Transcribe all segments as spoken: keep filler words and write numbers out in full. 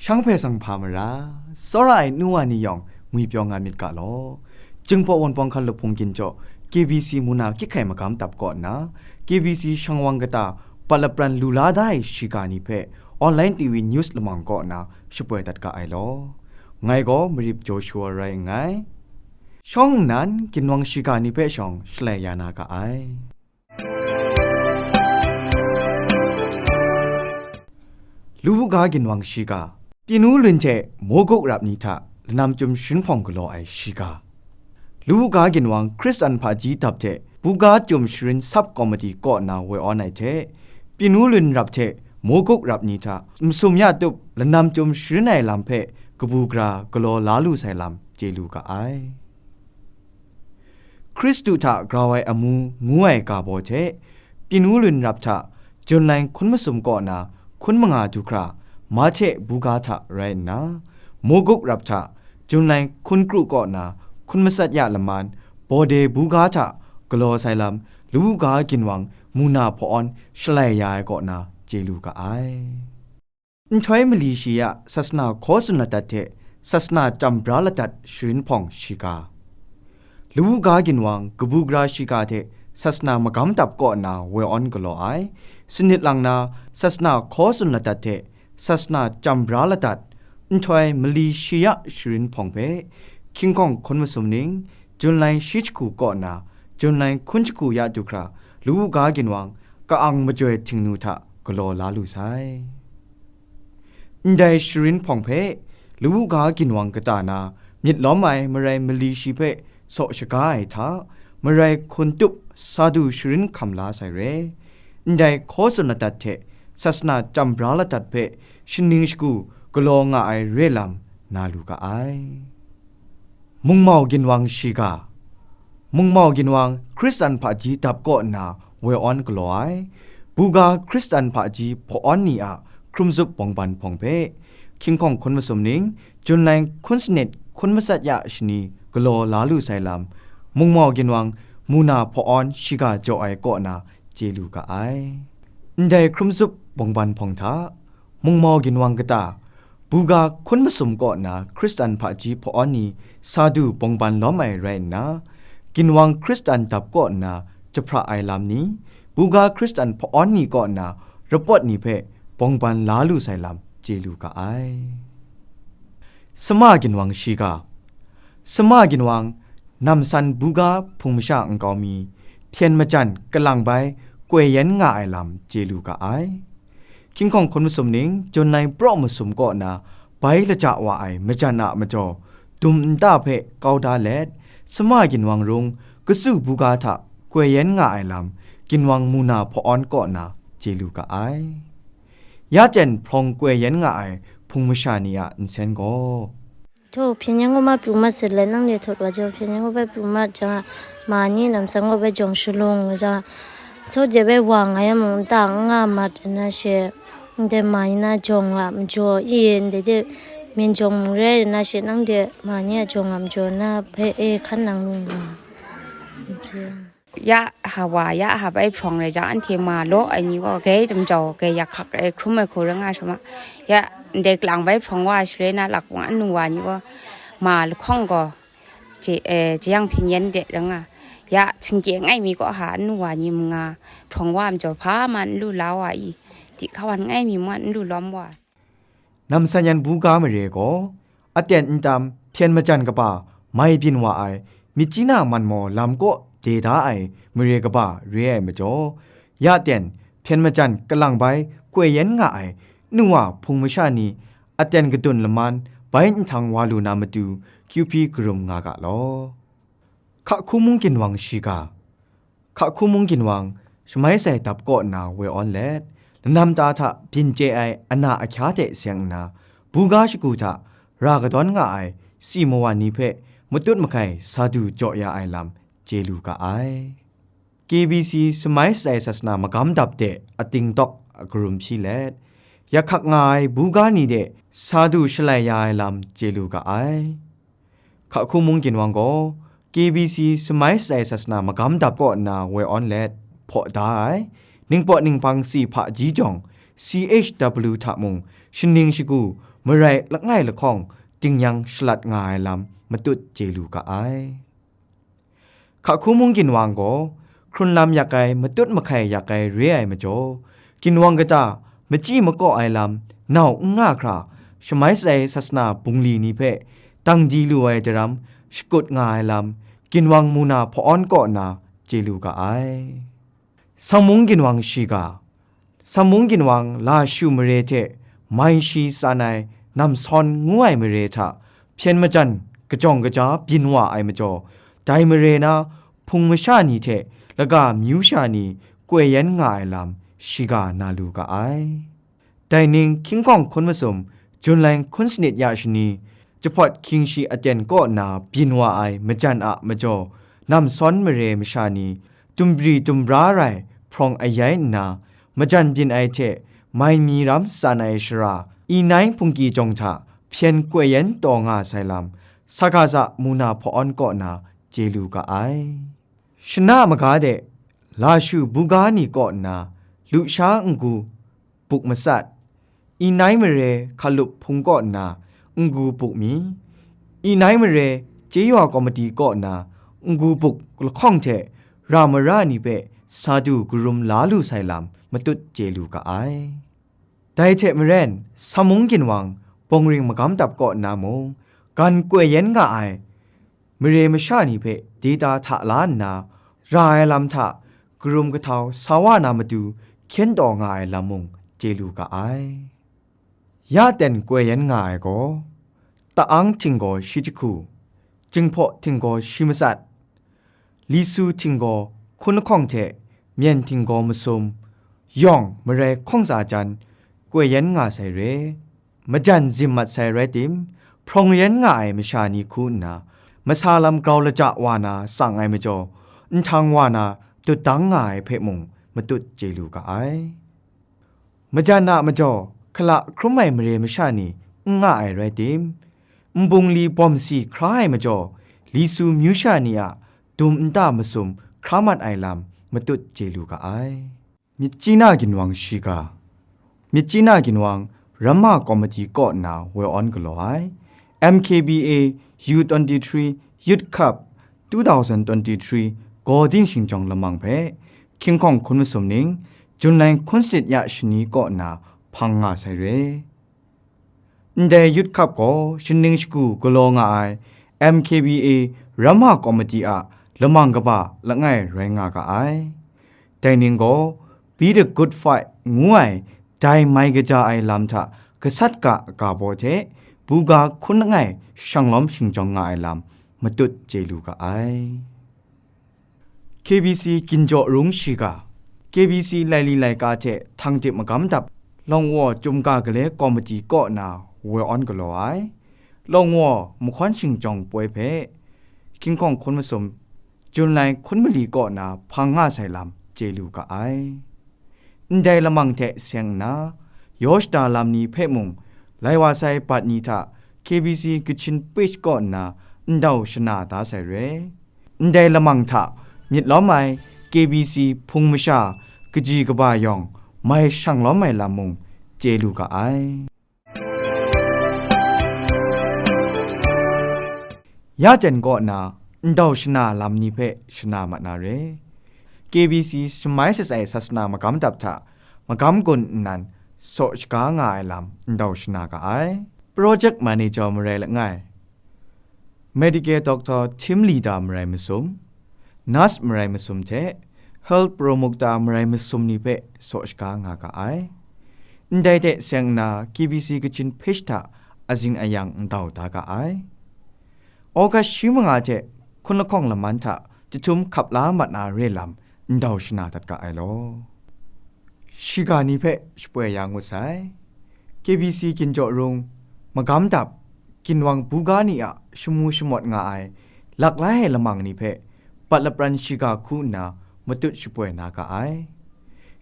Hkyang hpe sang hpa mara, tsawra ai nu wa ni yawng ngwipyaw nga myit ga law. Jingpaw Wunpawng hkan lup hpung ginjaw K B C mu na kyik hkai magam tap kaw nna, K B C shang wang kata pat lapran lu la da ai shiga ni hpe online T V news lamang kaw na shapoi dat ga ai law. Ngai gaw Marip Joshua rai nngai. Shawng nnan ginwang shiga ni hpe shawng shalai ya na ga ai. Luwuga ginwang shiga, Pyinu lun hte Moguk rap ni hta lanam chyum sharin hpawng galaw ai shiga. Luwuga ginwang Hkristan hpaji dap hte buga chyum sharin sap komiti kaw na woi awn ai hte, Pyinu lun rap hte Moguk rap ni hta masum ya tup lanam chyum sharin ai lam hpe kabu gara galaw la lu sai lam chye lu ga ai. Hkristu hta grau ai amu ngu ai ga baw hte, Pyinu lun rap hta Junlai hkun masum kaw na hkun manga du hkra, Mahte buga hta rai nna, Moguk rap hta Junlai hkun kru kaw na hkun matsat ya laman, Bawde buga hta galaw sai lam, Luwuga ginwang mu na hpaw-awn shalai ya ai kaw na chye lu ga ai. Nhtoi mali shi ya sasana hkaw tsun ladat hte sasana chyam bra ladat sharin hpawng shiga. Luwuga ginwang kabu gara shiga hte sasana magam tap kaw nna woi awn galaw ai, sanit lang na sasana hkaw tsun ladat hte sasana chyam bra ladat, nhtoi mali shi ya sharin hpawng hpe, hkying hkawng hkun masum ning, Junlai shi jahku kaw nna, Junlai hkun jahku ya du hkra, Luwuga ginwang ka-ang majoi htingnu hta galaw la lu sai. Ndai sharin hpawng hpe, Luwuga ginwang kata na myit lawm ai marai mali shi hpe saw shaga ai hta, marai hkun tup sa du sharin hkam la sai re. Ndai hkaw tsun ladat hte sasana chyam bra ladat hpe shaning shagu galaw nga ai re lam na lu ga ai. Mungmau ginwang shiga. Mungmau ginwang Hkristan hpaji dap kaw nna woi awn galaw ai, buga Hkristan hpaji hpaw-awn ni a hkrum zup bawngban hpawng hpe, hkying hkawng hkun masum ning, Junlai hkun sanit hkun matsat ya shani galaw la lu sai lam, Mungmau ginwang mu na hpaw-awn shiga jaw ai kaw na chye lu ga ai. Ndai hkrum zup bawngban hpawng hta, Mungmau ginwang kata, buga hkun masum kaw nna Hkristan hpaji hpaw-awn ni sa du bawngban lawm ai rai nna, ginwang Hkristan dap kaw nna jahpra ai lam ni, buga Hkristan hpaw-awn ni kaw nna rapawt ni hpe bawngban la lu sai lam chye lu ga ai. Sama ginwang shiga. Sama ginwang, namsan buga hpung masha nkau mi, hpyen majan kalang bai koi yen nga ai lam chye lu ga ai. Hkying hkawng hkun masum ning, Junlai praw masum kaw na bai laja wa ai majan a majaw, dum nta hpe kau da let, sama ginwang rung, katsu buga hta koi yen nga ai lam, ginwang mu na hpaw-awn kaw na chye lu ga ai. Ya ten hprawng koi yen nga ai hpung masha ni a nsen gaw, โทษ ဖြေငင်းကိုမှပြုမတ်စစ်လဲနှောင့်ရထုတ်ပါကြောင့်ဖြေငင်းကိုပဲပြုမတ်ကြောင့်မာနင်းနမ်ဆန်ကိုပဲကြောင့်ရှလုံးကြောင့်ထို့ကျဲပဲဝါငါရမုံတငါမတ်နရှေတဲ့မာနင်းကြောင့်မကြော်ရင်တဲ့မင်းကြောင့်ရဲနရှေနှောင့်တဲ့မာနင်းအကြောင့်မကြော်နဖဲအဲခန်းနံလူငါ Ya ha wa, ya ha bai hprawng rai jang, anhte ma law ai ni gaw, gai jam jau, gai yak hkak ai hkrum ai hku rai nga sha ma. Ya, ndai kalang bai hprawng wa, shaloi na lak bung anu wa ni gaw, ma lahkawng gaw, je, eh, jeyang hpyen yen de rai nga. Ya, htingkye ngai mi gaw ha, anu wa ni manga, hprawng wa majaw, hpa ma n lu la wa i, di hkawan ngai mi mwa n lu lawm wa. Namsan yan buga mare gaw, aten n tam hpyen majan kaba mai byin wa ai, myit chyi na man maw lam kaw de da ai mare kaba re ai majaw, ya ten hpyen majan kalang bai koi yen nga ai nu wa hpung masha ni aten kadun laman bai nhtang wa lu na matu kyu hpyi karum nga ga law. Hka hku mung ginwang shiga. Hka hku mung ginwang, shamai sai dap kaw nna woi awn let, lanam ta hta byin chye ai ana ahkya hte seng nna, buga shagu hta ra kadawn nga ai si mawan ni hpe matut magai sa du jaw ya ai lam chye lu ga ai. K B C shamai sai sasana magam dap de ating tawk a karum hpyi let, yak hkak nga ai buga ni de sa du shalai ya ai lam chye lu ga ai. Hka hku mung ginwang gaw, K B C shamai sai sasana magam dap kaw nna woi awn let, hpaw da ai, ningpawt ninghpang si hpaji jawng, C H W hta mung, shaning shagu, marai langai lahkawng dingyang shalat nga ai lam matut chye lu ga ai. Hka hku mung ginwang gaw, hkrun lam yak ai, matut mahkai yak ai re ai majaw, ginwang kata machyi makaw ai lam nau n nga hkra, shamai shatsai sasana bungli ni hpe dang di lu ai daram shakut nga ai lam, ginwang muna hpa-awn kaw nna chye lu ga ai. Samung ginwang shiga, Samung ginwang lashu mare hte mai shi tsan ai Namsawn ngu ai mare hta hpyen majan kajawng kaja byin wa ai majaw, dai mare na hpung masha ni hte laga myu sha ni koi yan nga ai lam shiga na lu ga ai. Dai ning hkying hkawng hkun masum, Jun lai hkun sanit ya shani, jahpawt hkying shi aten kaw nna byin wa ai majan a majaw, Namsawn mare masha ni dumri dumbra rai hprawng ayai nna, majan byin ai hte mai mi ram tsan ai shara, Inai hpungki jawng hta hpyen koi yan taw nga sai lam, Sagaza muna hpa-awn kaw nna chye lu ga ai. Shana maga de, lashu buga ni kaw nna lusha n-gu buk matsat, Inai mare hkalup hpung kaw nna n-gu buk mi, Inai mare chye wa kawmati kaw nna n-gu buk lahkawng hte ra mara ni hpe sa du karum la lu sai lam matut chye lu ga ai. Dai hte maren, Samung ginwang bawng ring magam dap kaw nna mung, gan koi yan nga ai mare masha ni hpe deta hta la nna, ra ai lam hta karum kahtau sa wa na matu hkyen taw nga ai lam mung chye lu ga ai. Ya ten koi yan nga ai gaw, ta-ang htinggaw shi jahku, jinghpaw htinggaw shi matsat, lisu htinggaw hkun lahkawng hte myen htinggaw masum, yawng marai hkawng tsa jan koi yan nga sai re. Majan zim mat sai rai tim, hprawng yan nga ai masha ni hku nna, masa lam grau laja wa na tsang ai majaw, nhtang wa na dut dang nga ai hpe mung matut chye lu ga ai. Majan a majaw, hkala hkrum ai mare masha ni n nga ai rai tim, nbungli bawm si hkra ai majaw, lisu myu sha ni a dum nta masum hkra mat ai lam matut chye lu ga ai. Myitkyina ginwang shiga, Myitkyina ginwang Ramma Komiti kaw nna woi awn galaw ai, M K B A U twenty-three Youth Cup two thousand twenty-three gaw ding shingjawng lamang hpe, hkying hkawng hkun masum ning, Jun lai hkun sanit ya shani kaw nna hpang nga sai re. Ndai Youth Cup gaw shaning shagu galaw nga ai M K B A Ramma Komiti a lamang kaba langai rai nga ga ai. Dai ning gaw, Be the Good Fight ngu ai dai mai kaja ai lam hta gasat ga ga baw hte, buga hkun langai shanglawm shingjawng nga ai lam matut chye lu ga ai. K B C Ginjaw Rung shiga, K B C laili laika hte htang dip magam dap, Lawngwaw Chyum Ga Gale Komiti kaw nna woi awn galaw ai, Lawngwaw mahkawn shingjawng poi hpe, hkying hkawng hkun masum, Jun lai hkun mali kaw nna hpang nga sai lam chye lu ga ai. Ndai lamang hte seng nna, yaw shada lam ni hpe mung, lai wa sai bat ni hta K B C Kachin page kaw nna ndau shana da sai re. Ndai lamang hta myit lawm ai K B C hpung masha kaji kaba yawng mai shang lawm ai lam mung chye lu ga ai. Ya jan kaw nna ndau shana lam ni hpe shana mat na re. K B C shamai shatsai sasana magam dap hta magam gun nnan saw shaga nga ai lam ndau shana ga ai. Project Manager marai langai, Medical Doctor Team Leader marai masum, Nurse marai masum hte Health Promoctor marai masum ni hpe saw shaga nga ga ai. Ndai hte seng nna K B C Kachin page hta azing ayang ndau da ga ai. August shi manga hte hkun lahkawng laman hta chyahtum hkap la mat na re lam ndau shana dat ga ai law. Shiga ni hpe shapoi ya ngut sai. K B C Ginjaw Rung, magam dap, ginwang buga ni a shamu shamawt nga ai, laklai ai lamang ni hpe, bat lapran shiga hku nna matut shapoi na ga ai.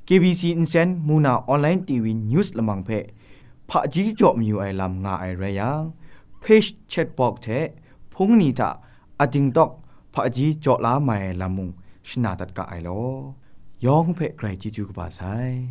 K B C nsen muna online T V news lamang hpe hpaji jaw mayu ai lam nga ai rai yang, page chat box hte hpung ni hta ading tawk hpaji jaw la mai ai lam mung shana dat ga ai law. Yawng hpe grai chyeju kaba sai.